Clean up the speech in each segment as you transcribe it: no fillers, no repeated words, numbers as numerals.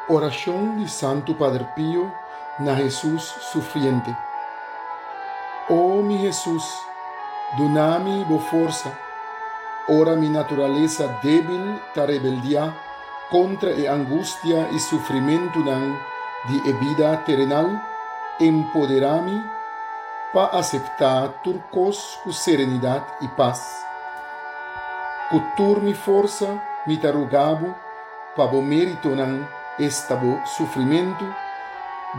Orashon di Santu Pader Pio na Hesus sufriente. O mi Hesus, duna mi bo forsa, ora mi naturalesa débil ta rebeldiá kontra e angustia i sufrimentunan di e bida terenal, empoderá mi pa aseptá tur kos ku serenidat i pas. Ku tur mi forsa mi ta roga bo pa bo méritonan, esta bo sufrimentu,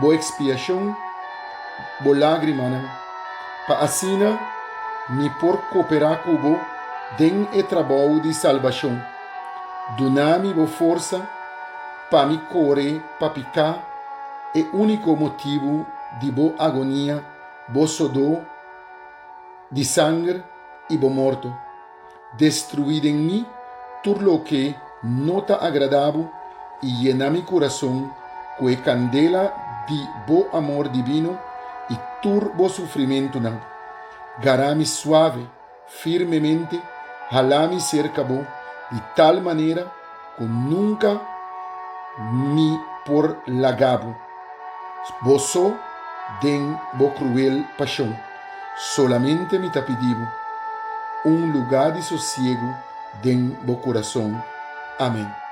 bo ekspiashon, bo lágrimanan, pa asina mi por koperá ku bo den e trabou di salbashon. Duna mi bo forsa pa mi kore pa piká, e úniko motibu di bo agonia, bo sodó di sanger i bo morto. Destruí den mi tur loke no ta agradá bo i yena mi kurason ku e kandela di bo amor dibino i tur bo sufrimentunan. Gara mi suave, firmemente hala mi serka bo di tal manera ku nunka mi por laga bo, bo so den bo kruel pashon. Solamente mi ta pidi bo un lugá di sosiegu den bo kurason. Amèn.